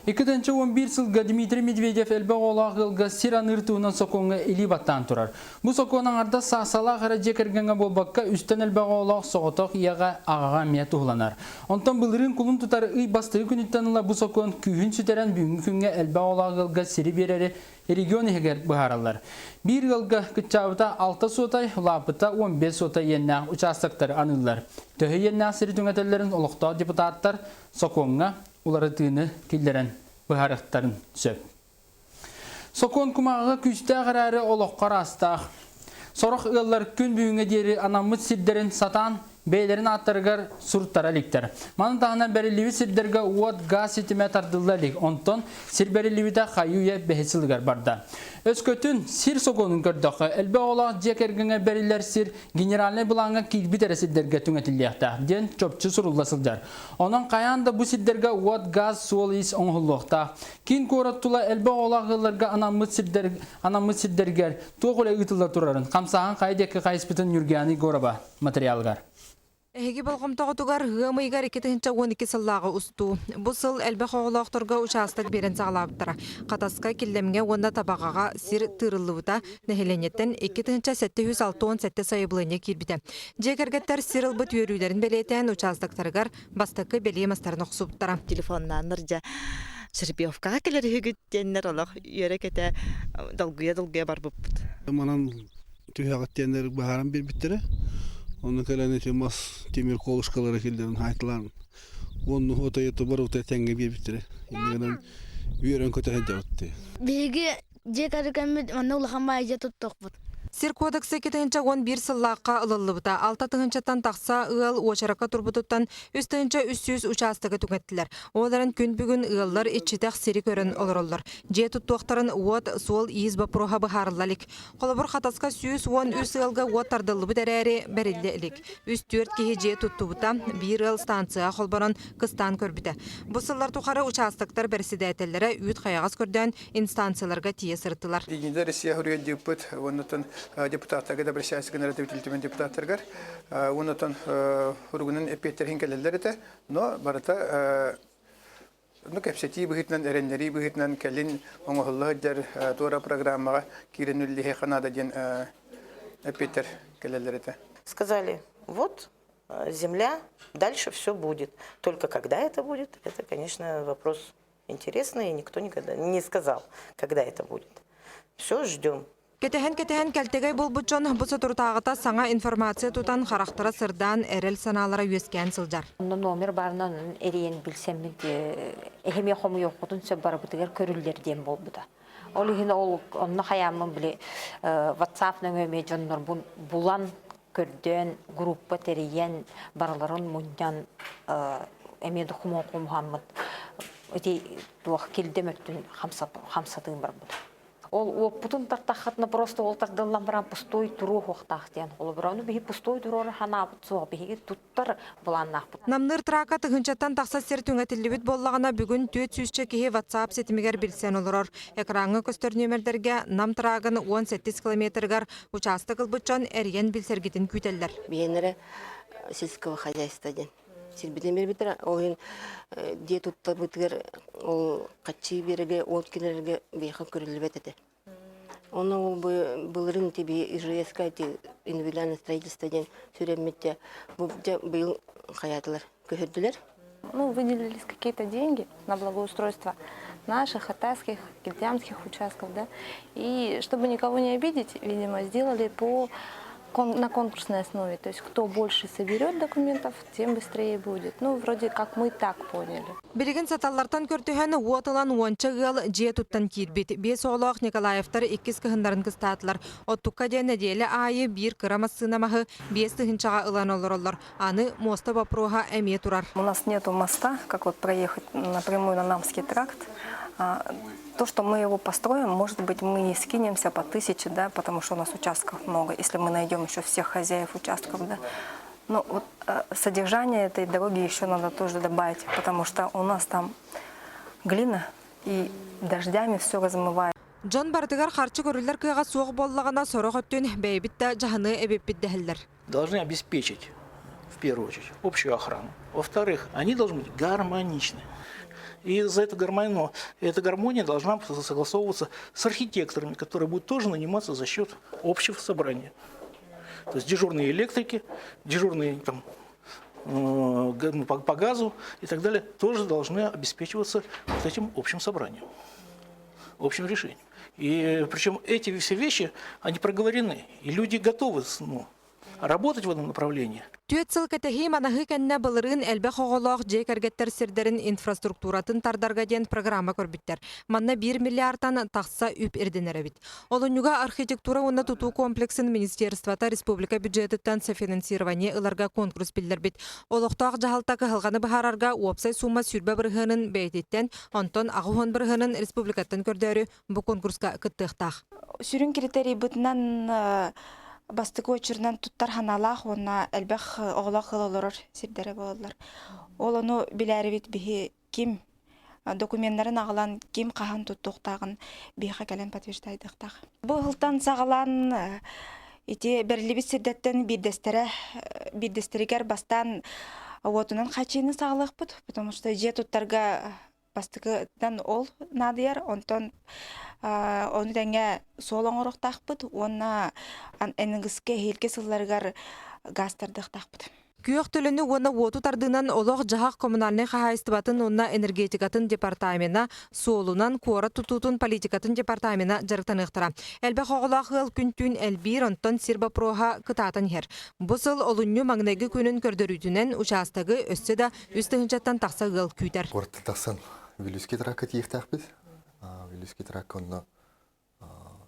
2011 сылга Дмитрий Медведев элбэх оҕолоох ыалга сир аныыр туһунан сокуоҥҥа илии баттаан турар. Бу сокуон аҥардас саахсалаах эрэ дьиэ кэргэҥҥэ буолбакка, үстэн элбэх оҕолоох соҕотох ийэҕэ, аҕаҕа эмиэ туһуланар. Онтон былырыын кулун тутар ый бастакы күнүттэн ыла бу сокуон күүһүн сүтэрэн бүгүҥҥү күҥҥэ элбэх оҕолоох ыалга сири биэрэри регион иһигэр быһаараллар. Биир ыалга кыччаабыта 6 суотай, улааппыта 15 суотай иэннээх учаастактары аныыллар. Төһө иэннээх сири түҥэтэллэрин олохтоох депутаттар сокуоҥҥа уларытыыны киллэрэн быһаарыахтарын сөп. Сокуон кумааҕыга күүстээх эрээри олоххо араастаах. Сорох ыаллар күн бүгүҥҥэ диэри анаммыт сирдэрин сатаан бэйэлэрин ааттарыгар суруттара иликтэр. Маны таһынан бэриллибит сирдэргэ уот, газ ситимэ тардылла илик. Онтон сир бэриллибитэ хайыы-үйэ бэһис сылыгар барда. Өскөтүн сир сокуонун көрдөххө, элбэх оҕолоох дьиэ кэргэҥҥэ бэриллэр сир генеральнай былааҥҥа киирбит эрэ сирдэргэ түҥэтиллиэхтээх диэн чопчу сурулла сылдьар. Онон хайаан да бу сирдэргэ уот, газ, суол-иис оҥоһуллуохтаах. Киин куорат тула элбэх оҕолоох ыалларга анаммыт сирдэр анаммыт сирдэригэр туох үлэ ыытылла турарын, хамсааһын хайа диэки хайыспытын Ньургиана Егорова материалыгар. Эһиги болҕомтоҕутугар ыам ыйыгар 2012 сыллааҕы устуу. Бу сыл элбэх оҕолоохторго учаастак биэрэн саҕалаабыттара. Хатаска, Киллэмҥэ уонна Табаҕаҕа сир тыырыллыбыта, нэһилиэнньэттэн 2767 сайабылыанньа киирбитэ. Дьиэ кэргэттэр сир ылбыт үөрүүлэрин бэлиэтээн учаастактарыгар бастакы бэлиэ мастарын охсубуттара. Телефоннааннар дьэ Шербевкаҕа кэлэр үһүгүт диэннэр олох үөрэ-көтө долгуйа-долгуйа барбыппыт. Манан түһэҕит диэннэр быһааран биэрбиттэрэ. Онно кэлэн ити мас тимир колышкалары киллэрэн хаайтылаан уонну отойу барыта тэҥҥэ биэрбиттэрэ. Иннигинэн үөрэн көтө сылдьабыт. Биһиги Дьиэ кэргэммит манна улахан баайдьа туттуохпут. Сир кодекса 2011 сыллаахха ылыллыбыта. Алта тыһыынчаттан тахса ыал уочаракка турбутуттан 3300 учаастагы түҥэттилэр. Ол эрэн күн бүгүн ыаллар иччитэх сири көрөн олороллор. Дьиэ туттуохтарын уот, суол-иис боппуруоһа быһаарылла илик. Холобур, Хатаска 113 ыалга уот тардыллыбыт эрээри, бэриллэ илик. Үс-түөрт киһи дьиэ туттубута, биир ыал станцияҕа холбонон кыстаан көрбүтэ. Бу сыллар тухары учаастактар бэрэссэдээтэллэрэ үүт-хайаҕас көрдөөн инстанцияларга тиийэ сырыттылар. Единица Россия хуруйдьыппыт уоннатан депутаттарга да обращайся гынар этибит депутаттаргар уоннатан хуругунан эппиэттерин кэлэллэр этэ но барыта ну кэпсэтии быһыытынан эрэннэрии быһыытынан кэлин оҥоһулла сылдьар туора программаҕа киирэн үллэһиэххэ наада диэн эппиэттэр кэлэллэр этэ. Сказали, вот земля, дальше все будет. Только когда это будет, это, конечно, вопрос Интересно, и никто никогда не сказал, когда это будет. Все ждем. Кэтэһэн-кэтэһэн кэлтэгэй буолбут дьон бу соторутааҕыта саҥа информация тутан харахтара сырдаан, эрэл санаалара үөскээн сылдьар. Онно номер баарынан эрийэн билсэммит эһэмиэ хомуйуоххутун сөп барыбытыгар көрүллэр диэн буолбута. Ол иһин ол онно хайааммын били WhatsApp нөҥүө эмиэ дьоннорбун булан көрдөөн группа тэрийэн барыларын мунньан эмиэ докумуон хомуһаммыт ити туох килдэм өттүн хамсатыым барбыта. Ол уоппутун тартаххытына просто ол тардыллан баран пустой туруо хуохтаах диэн холобура ону биһи пустой туруору ханаабыт суох биһиги туттар былааннаахпыт. Намныыр трака тыһыынчаттан тахса сир түҥэтиллибит буоллаҕына бүгүн түөрт сүүсчэ киһи WhatsApp ситимигэр билсэн олорор. Экраҥҥа көстөр нүөмэрдэргэ Нам трагын 18 километрыгар Учаастак ылбыт дьон эрийэн билсэргитин күүтэллэр. Биһиэннэрэ сельского хозяйства диэн сирбитин биэрбиттэрэ. Ол иһин дьиэ туттарбытыгар ол хаччыы биэрэргэ, уот киллэрэргэ биһиэхэ көрүллүбэт этэ. Ону ол былырыын ити ИЖСК ити индивидуальное строительство диэн сүрэммит бу дьэ быйыл хайаатылар көһөрдүлэр. Ну, выделились какие-то деньги на благоустройство наших, хатасских, кильдямских участков, да. И чтобы никого не обидеть, видимо, сделали по на конкурсной основе. То есть кто больше соберет документов, тем быстрее будет. Ну, вроде как мы так поняли. Билигин саталлартан көрдөһөн уот ылан уонча ыал дьиэ туттан киирбит. Биэс оҕолоох Николаевтар иккис кыһыннарын кыстаатылар. Оттукка диэн нэдиэлэ аайы биир кыра массыына маһы 5 тыһыынчаҕа ылан олороллор. Аны муоста боппуруоһа эмиэ турар. У нас нету моста, как вот проехать напрямую на Намский тракт. То, что мы его построим, может быть, мы не скинемся по тысяче, да, потому что у нас участков много, если мы найдем еще всех хозяев участков, да. Но вот содержание этой дороги еще надо тоже добавить, потому что у нас там глина и дождями все размывает. Дьон барытыгар харчы көрүллэр кыаҕа суох буоллаҕына сорох өттүн бэйэбит да дьаһаныы эбиппит дэһэллэр. Должны обеспечить, в первую очередь, общую охрану. Во-вторых, они должны быть гармоничны. И за эту гармонию, эта гармония должна согласовываться с архитекторами, которые будут тоже наниматься за счет общего собрания. То есть дежурные электрики, дежурные там, ну, по газу и так далее, тоже должны обеспечиваться вот этим общим собранием, общим решением. И причем эти все вещи, они проговорены, и люди готовы ну, работать в этом направлении. Түөрт сыл кэтэһии-манаһыы кэннэ былырыын элбэх оҕолоох дьиэ кэргэттэр сирдэрин инфраструктуратын тардарга диэн программа көрбүттэр. Манна биир миллиардтан тахса үп ирдэнэр эбит. Олунньуга архитектура уонна тутуу комплексын министерствота республика бюджетыттан софинансирование ыларга конкурс биллэрбит. Олохтоох дьаһалта кыһалҕаны быһаарарга уопсай сумма 20 бырыһыанын бэйэтиттэн, онтон 80 бырыһыанын республикаттан көрдөөрү бу конкурска кыттыахтаах. Сүрүн критерийбытынан бастакы очерынан туттар ханалаах уонна элбэх оҕолоох ыал олорор сирдэрэ буолаллар. Ол ону билээрибит биһи ким докуменнарын аҕалан ким хаһан туттуохтааҕын биһиэхэ кэлэн подтверждайдыахтаах. Бу ыһылтан саҕалаан ити бэриллибит сирдэттэн биирдэстэрэ биирдэстэригэр бастаан уотунан хачыыны саҕалыахпыт, потому что дьиэ туттарга бастакытынан ол наадыйар, онтон ону тэҥэ суол оҥоруохтаахпыт уонна НГС-ка эһиилги сылларыгар газ тардыахтаахпыт. Күөх төлөнү уонна уоту тардыынан олох-дьаһах коммунальнай хаһаайыстыбатын уонна энергетикатын департамена, суолунан куорат тутуутун политикатын департамена дьарыктаныахтара. Элбэх оҕолоох ыал күн-түүн элбиир, онтон сир боппуруоһа кытаатан иһэр. Бу сыл олунньу маҥнайгы күнүн көрдөрүүтүнэн учаастагы өссө да Үс тыһыынчаттан тахса ыал күүтэр. Куораттан тахсан Вилюйский тракка тиийиэхтээхпит. Вилюйский тракка онно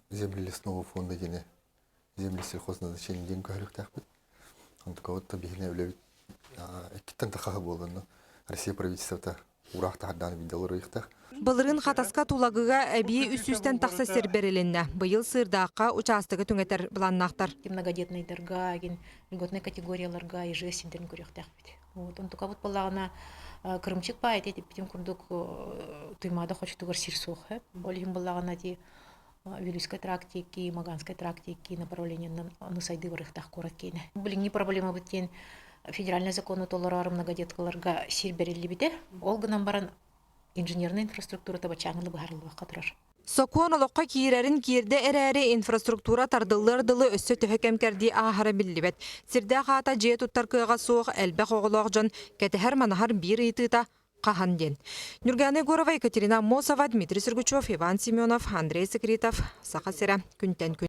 земли лесного фонда диэни земли сельхозназначения диэн көһөрүөхтээхпит. Онтукабыт да биһиэнэ үлэбит иккиттэн тахаһы буолланна Россия правительствота ураах таһардаан биирдэ олоруйуохтаах. Былырыын Хатаска Тулагыга эбии үс сүүстэн тахса сир бэрилиннэ. Быйыл Сыырдаахха учаастагы түҥэтэр былааннаахтар. Многодетнайдарга, льготнай категорияларга ИЖ сирдэрин көрүөхтээхпит. Вот онтукабыт буоллаҕына кырымчык баай этиппитин курдук Туймаада хочотугар сир суох ол иһин буоллаҕына ити Вилюйскай тракт диэки, Маганскай тракт диэки направлениенан ону сайдыы барыахтаах куорат киэнэ. Билиҥҥи проблемабыт диэн федеральный закону толороор многодеткаларга сир бэриллибитэ. Ол гынан баран инженерная инфраструктура табачааҥылы быһаарыллыбакка турар. Сокуон олоххо киирэрин киирдэ эрээри, инфраструктура тардыллыар дылы өссө төһө кэм-кэрдии ааһара биллибэт. Сирдээх аата дьиэ туттар кыаҕа суох элбэх оҕолоох дьон кэтэһэр-манаһар биир ыйытыыта хаһан диэн. Нюргана Егорова, Екатерина Аммосова, Дмитрий Сергучев, Иван Семенов, Андрей Секретов. Саха сирэ күнтэн күн.